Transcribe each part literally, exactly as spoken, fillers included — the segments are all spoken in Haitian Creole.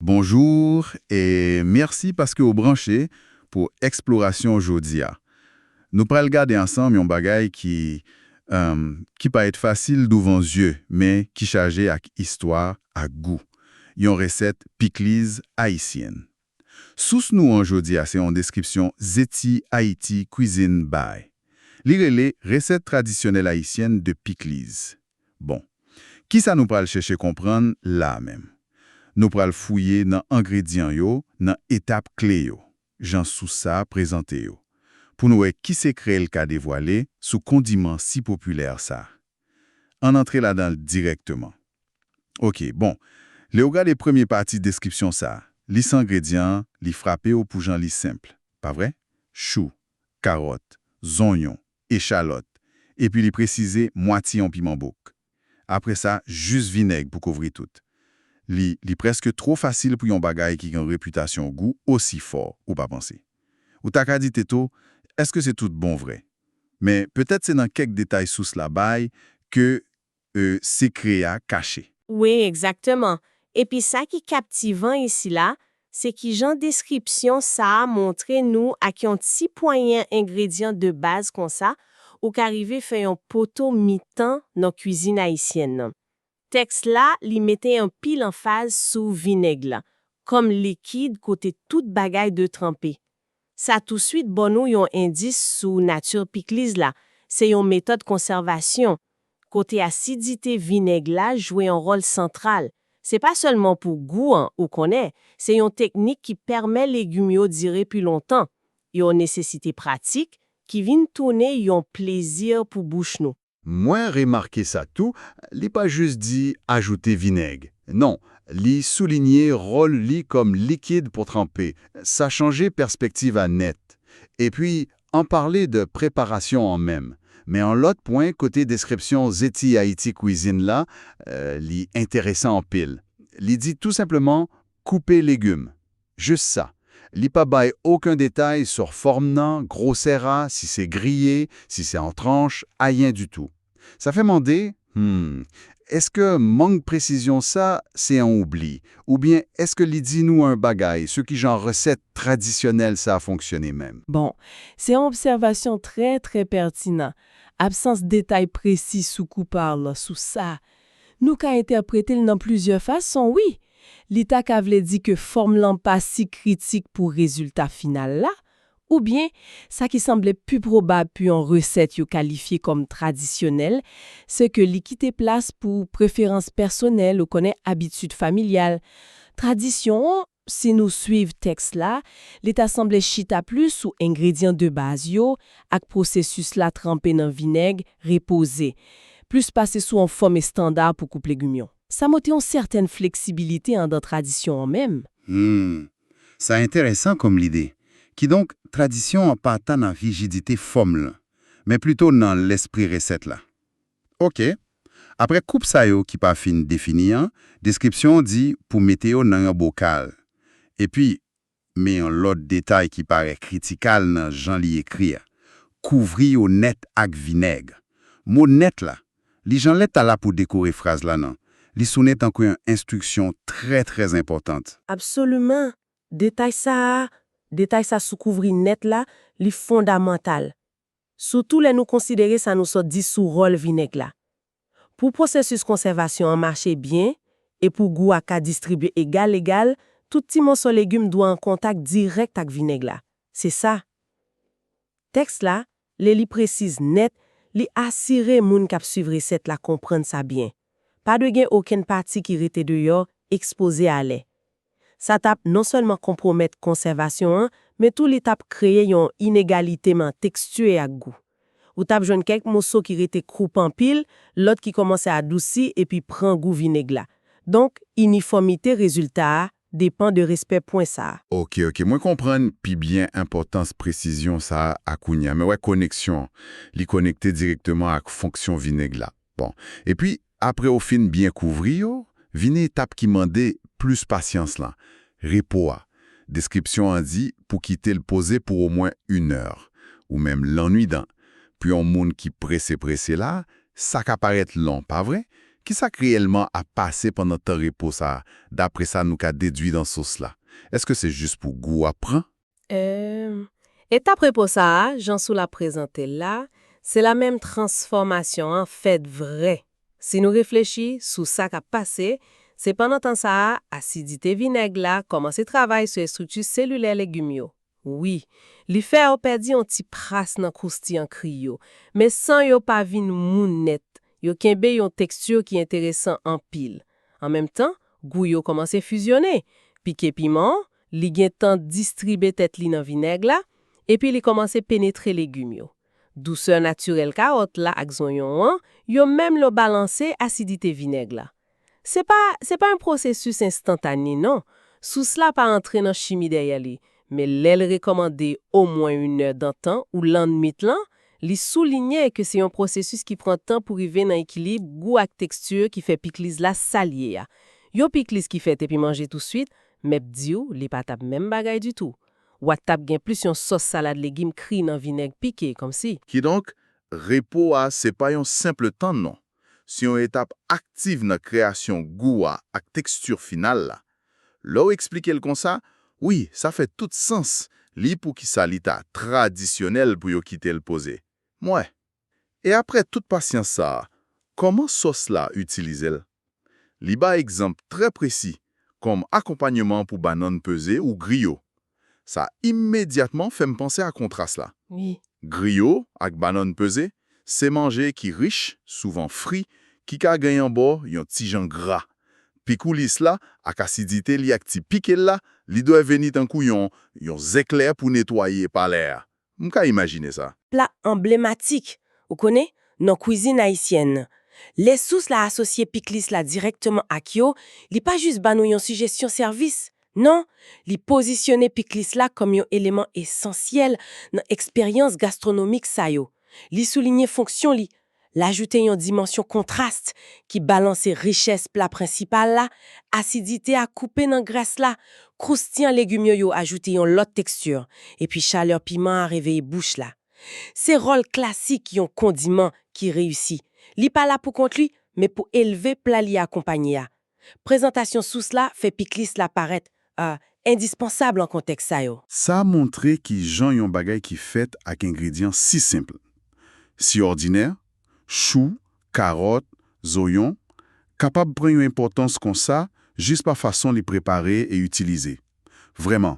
Bonjou e mèsi paske w branche pou eksplorasyon jodi a. Nou pral gade ansanm yon bagay ki, em, ki parèt fasil douvan zye, men ki chaje ak istwa ak gou. Yon resèt pikliz ayisyèn. Sous nou an jodi a se yon deskripsyon Zeti Ayiti Kwizin bay. Li rele Resèt tradisyonèl ayisyèn de pikliz. Bon, kisa nou pral chèche konprann la a menm? Nou pral fouye nan engredyan yo, nan etap kle yo, jan sous sa a prezante yo, pou n wè ki sekrè l ka devwale sou kondiman si popilè sa a. Ann antre ladan l dirèkteman. Oke, bon, lè w gade premye pati deskripsyon sa a, lis engredyan an, li frape w pou jan li senp, pa vre? Chou, kawòt, zonyon, echalòt, epi li presize mwatye yon piman bouk. Apre sa, jis vinèg pou kouvri tout. Li, li prèske twò fasil pou yon bagay ki gen repitasyon gou osi fò, ou pa panse? Ou ta ka di tèt ou, èske se tout bon vre? Men petèt se nan kèk detay sous la bay ke, e, sekrè a kache. Wi, egzakteman. Epi sa ki kaptivan isi la, se kijan deskripsyon sa a montre nou ak yon ti pwanyen engredyan de baz konsa, ou ka rive fè yon poto mitan nan kwizin ayisyèn nan. Tèks la, li mete anpil anfaz sou vinèg la, kòm likid kote tout bagay dwe tranpe. Sa touswit ban nou yon endis sou nati pikliz la, se yon metòd konsèvasyon, kote asidite vinèg la jwe yon wòl santral. Se pa sèlman pou gou an, ou konnen, se yon teknik ki pèmèt legim yo dire pi lontan. Yon nesesite pratik ki vin tounen yon plezi pou bouch nou. Mwen remake sa tou, li pa jis di ajoute vinèg. Non, li soulinye wòl li kòm likid pou tranpe. Sa chanje pèspektiv a nèt. Epi, an pale de preparasyon an menm. Men yon lòt pwen kote deskripsyon Zeti Ayiti Kwizin la, e, li enteresan anpil. Li di tou senpleman, koupe legim. Jis sa. Li pa bay okenn detay sou fòm nan, gwosè a, si se griye, si se an tranch, ayen ditou. Sa fè mande, hmm, èske mank presizyon sa se yon oubli, oubyen èske li di nou yon bagay sou kijan resèt tradisyonèl sa fonksyone menm? Bon, se yon obsèvasyon trè, trè pètinan. Absans detay presi sou koupal, sou sa, nou ka entèprete l nan plizyè fason, wi. Li ta ka vle di ke fòm lan pa si kritik pou rezilta final la, oubyen, sa ki sanble pi pwobab pou yon resèt yo kalifye kòm tradisyonèl, se ke li kite plas pou preferans pèsonèl, ou konnen, abitid familyal. Tradisyon an, si nou swiv tèks la, li ta sanble chita plis sou engredyan de baz yo ak pwosesis la tranpe nan vinèg, repoze, plis pase sou yon fòm estanda pou koup legim yo. Sa montre yon sètèn fleksibilite anndan tradisyon an menm. Hmm. Sa enteresan kòm lide. Kidonk, tradisyon an pa ta nan rijidite fòm lan, men pito nan lespri resèt la. Oke. Apre koup sa yo ki pa fin defini an, deskripsyon an di pou mete yo nan yon bokal. Epi, men yon lòt detay ki parèt kritikal nan jan li ekri a, kouvri yo nèt ak vinèg. Mo nèt la, li jan lèt ta la pou dekore fraz la nan, li sonnen tankou yon enstriksyon trè, trè enpòtan. Absoliman. Detay sa a, detay sa sou kouvri nèt la, li fondamantal. Sitou lè nou konsidere sa nou sot di sou wòl vinèg la. Pou pwosesis konsèvasyon an mache byen e pou gou a ka distribye egal egal, tout ti moso legim dwe an kontak dirèk ak vinèg la. Se sa. Tèks la, lè li presize nèt, li asire moun k ap swiv resèt la konprann sa byen. Pa dwe gen okenn pati ki rete deyò, ekspoze alè. Sa t ap non sèlman konpwomèt konsèvasyon an, men tou li t ap kreye yon inegalite nan teksti ak gou. Ou t ap jwenn kèk moso ki rete koupe anpil, lòt ki kòmanse adousi epi pran gou vinèg la. Donk, inifòmite rezilta a depann de respè pwen sa a. Oke, oke, mwen konprann pi byen enpòtans presizyon sa a kounye a. Men wè koneksyon, li konekte dirèkteman ak fonksyon vinèg la. Bon, epi, apre w fin byen kouvri yo, vini etap ki mande plis pasyans lan, repo a. Deskripsyon an di pou kite l poze pou omwen inè, ou menm lannwidan. Pou yon moun ki prese prese la, sa ka parèt lon, pa vre? Kisa k reyèlman ap pase pandan tan repo sa a, dapre sa nou ka dedui nan sos la? Èske se jis pou gou a pran? Em, Etap repo sa a, jan sous la prezante l la, se la menm transfòmasyon an fèt vre. Si nou reflechi sou sa k ap pase, se pandan tan sa a, asidite vinèg la kòmanse travay sou estrikti selilè legim yo. Wi, li fè yo pèdi yon ti kras nan kroustiyan kri yo, men san yo pa vin mou nèt. Yo kenbe yon teksti ki enteresan anpil. An menm tan, gou yo kòmanse fizyone. Pike piman an, li gentan distribe tèt li nan vinèg la, epi li kòmanse penetre legim yo. Dousè natirèl kawòt la ak zonyon an, yo menm yo balanse asidite vinèg la. Se pa, se pa yon pwosesis enstantane, non. Sous la pa antre nan chimi dèyè li, men lè l rekòmande omwen inè dan tan ou lannwit lan, li soulinye ke se yon pwosesis ki pran tan pou rive nan ekilib gou ak teksti ki fè pikliz la sa l ye a. Yon pikliz ki fèt epi manje touswit, m ap di w, li pa t ap menm bagay ditou. W a t ap gen plis yon sòs salad legim kri nan vinèg pike, kòmsi. Kidonk, repo a se pa yon senp tann, non. Se yon etap aktif nan kreyasyon gou a ak teksti final la. Lè w eksplike l konsa, wi, sa fè tout sans, li poukisa li ta tradisyonèl pou yo kite l poze. Mwen. E apre tout pasyans sa a, kòman sòs la itilize l? Li bay egzanp trè presi, kòm akonpanyman pou bannann peze ou griyo. Sa imedyatman fè m panse a kontras la. Wi. Griyo ak bannann peze se manje ki rich, souvan fri, ki ka gen anbò yon ti jan gra. Pikoulis la ak asidite li ak ti pike l la, li dwe vini tankou yon, yon zeklè pou netwaye palè a. M ka imajine sa. Pla anblematik, ou konnen, nan kwizin ayisyèn nan. Lè sous la asosye piklis la dirèkteman ak yo, li pa jis ba nou yon sijesyon sèvis. Non, li pozisyone piklis la kòm yon eleman esansyèl nan eksperyans gastwonomik sa yo. Li soulinye fonksyon li. L ajoute yon dimansyon kontras ki balanse richès pla prensipal la, asidite a koupe nan gras la, kroustiyan legim yo yo ajoute yon lòt teksti, epi chalè piman an reveye bouch la. Se wòl klasik yon kondiman ki reyisi. Li pa la pou kont li, men pou elve pla li akonpanye a. Prezantasyon sous la fè piklis la parèt, a, endispansab nan kontèks sa yo. Sa montre ki jan yon bagay ki fèt ak engredyan si senp, si òdinè, chou, kawòt, zonyon, kapab pran yon enpòtans konsa jis pa fason li prepare e itilize. Vrèman,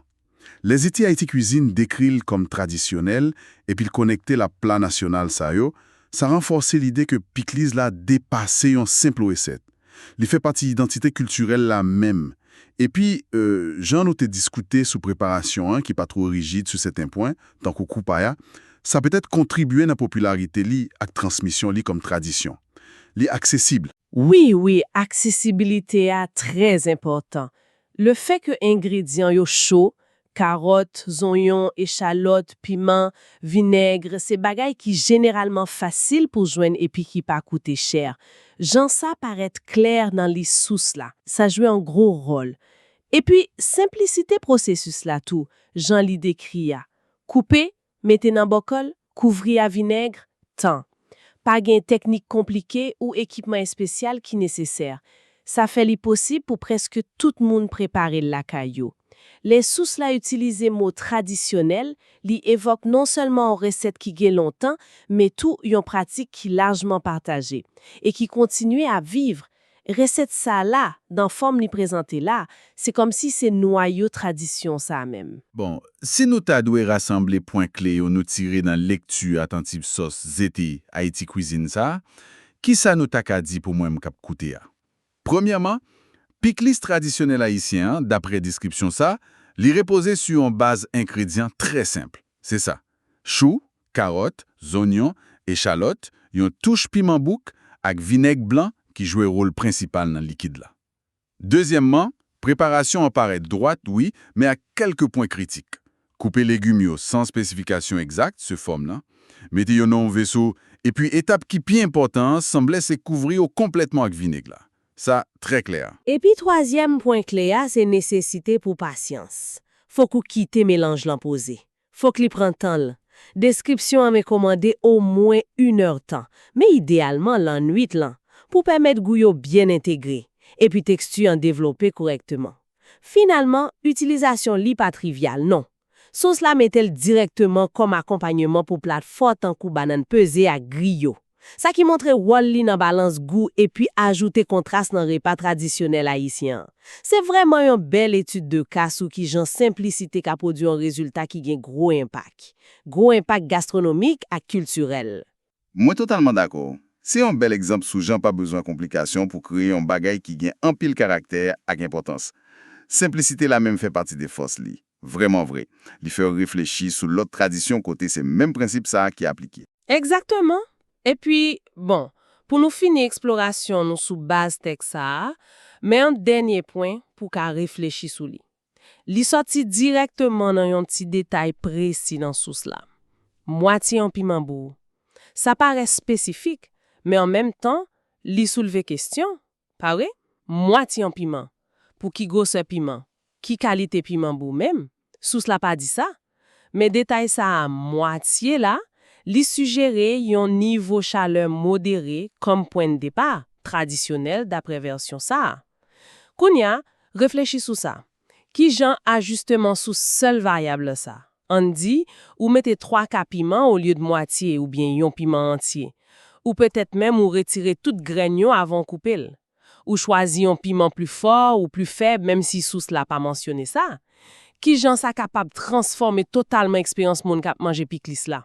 Lè Ziti Ayiti Kwizin dekri l kòm tradisyonèl epi l konekte l ak pla nasyonal sa yo, sa ranfòse lide ke pikliz la depase yon senp resèt. Li fè pati idantite kiltirèl la menm. Epi, e, jan nou te diskite sou preparasyon an ki pa twò rijid sou sèten pwen, tankou koupay a, sa petèt kontribye nan popilarite li ak transmisyon li kòm tradisyon. Li aksesib. Wi, wi, aksesibilite a trè enpòtan. Lefètke engredyan yo cho, kawòt, zonyon, echalòt, piman, vinèg, se bagay ki jeneralman fasil pou jwenn epi ki pa koute chè. Jan sa parèt klè nan lis sous la, sa jwe yon gwo wòl. Epi, senplisite pwosesis la tou, jan li dekri a. Koupe, mete nan bòkòl, kouvri a vinèg, tan. Pa gen teknik konplike ou ekipman espesyal ki nesesè. Sa fè li posib pou prèske tout moun prepare l lakay yo. Lè sous la itilize mo tradisyonèl, li evòk non sèlman yon resèt ki gen lontan, men tou yon pratik ki lajman pataje e ki kontinye ap viv. Resèt sa la, nan fòm li prezante la, se kòmsi se nwayo tradisyon sa menm. Bon, si nou ta dwe rasanble pwen kle yo nou tire nan lekti atantif sòs Ziti Ayiti Kwizin sa a, kisa nou ta ka di pou mwen m k ap koute a? Premyèman, piklis tradisyonèl ayisyen an, dapre deskripsyon sa, li repoze sou yon baz engredyan trè senp. Se sa, chou, kawòt, zonyon, echalòt, yon touch piman bouk, ak vinèg blan ki jwe wòl prensipal nan likid la. Dezyèmman, preparasyon an parèt dwat, wi, men ak kèlke pwen kritik. Koupe legim yo san espesifikasyon egzak, se fòm nan. Mete yo nan yon veso, epi etap ki pi enpòtan an sanble se kouvri yo konplètman ak vinèg la. Sa trè klè. Epi twazyèm pwen kle a se nesesite pou pasyans. Fòk ou kite melanj lan poze. Fòk li pran tan l. Deskripsyon an rekòmande omwen inèdtan, men ideyalman lannwit lan, pou pèmèt gou yo byen entegre, epi teksti an devlope korèkteman. Finalman, itilizasyon li pa trivyal, non. Sous la mete l dirèkteman kòm akonpayman pou plat fò tankou bannann peze ak griyo. Sa ki montre wòl li nan balans gou epi ajoute kontras nan repa tradisyonèl ayisyen an. Se vrèman yon bèl etid de ka sou kijan senplisite ka pwodui yon rezilta ki gen gwo enpak. Gwo enpak gastwonomik ak kiltirèl. Mwen totalman dakò. Se yon bèl egzanp sou jan pa bezwen konplikasyon pou kreye yon bagay ki gen anpil karaktè ak enpòtans. Senplisite la menm fè pati de fòs li. Vrèman vre. Li fè w reflechi sou lòt tradisyon kote se menm prensip sa a ki aplike. Egzakteman. Epi, bon, pou nou fini eksplorasyon nou sou baz tèks sa a, men yon dènye pwen pou w ka reflechi sou li. Li sòti dirèkteman nan yon ti detay presi nan sous la. Mwatye yon piman bou. Sa parèt espesifik, men an menm tan, li soulve kesyon, pa vre? Mwatye yon piman. Pou ki gwosè piman? Ki kalite piman bou menm? Sous la pa di sa. Men detay sa a, mwatye la, li sijere yon nivo chalè modere kòm pwen de depa, tradisyonèl daprè vèsyon sa a. Kounye a, reflechi sou sa. Kijan ajisteman sou sèl varyab sa? Ann di, ou mete twa ka piman olye de mwatye oubyen yon piman antye. Ou petèt menm ou retire tout grenn yo avan w koupe l. Ou chwazi yon piman pli fò ou pli fèb, menm si sous la pa mansyone sa. Kijan sa kapab transfòme totalman eksperyans moun k ap manje piklis la?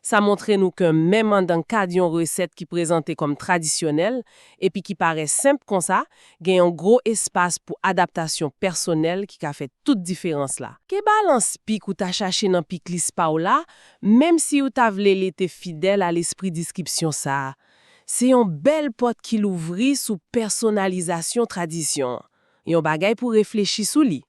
Sa montre nou ke menm anndan kad yon resèt ki prezante kòm tradisyonèl epi ki parèt senp konsa, gen yon gwo espas pou adaptasyon pèsonèl ki ka fè tout diferans la. Ke balans pik ou ta chache nan piklis pa w la, menm si ou ta vle rete fidèl a lespri deskripsyon sa a, se yon bèl pòt ki louvri sou pèsonalizasyon tradisyon an. Yon bagay pou reflechi sou li.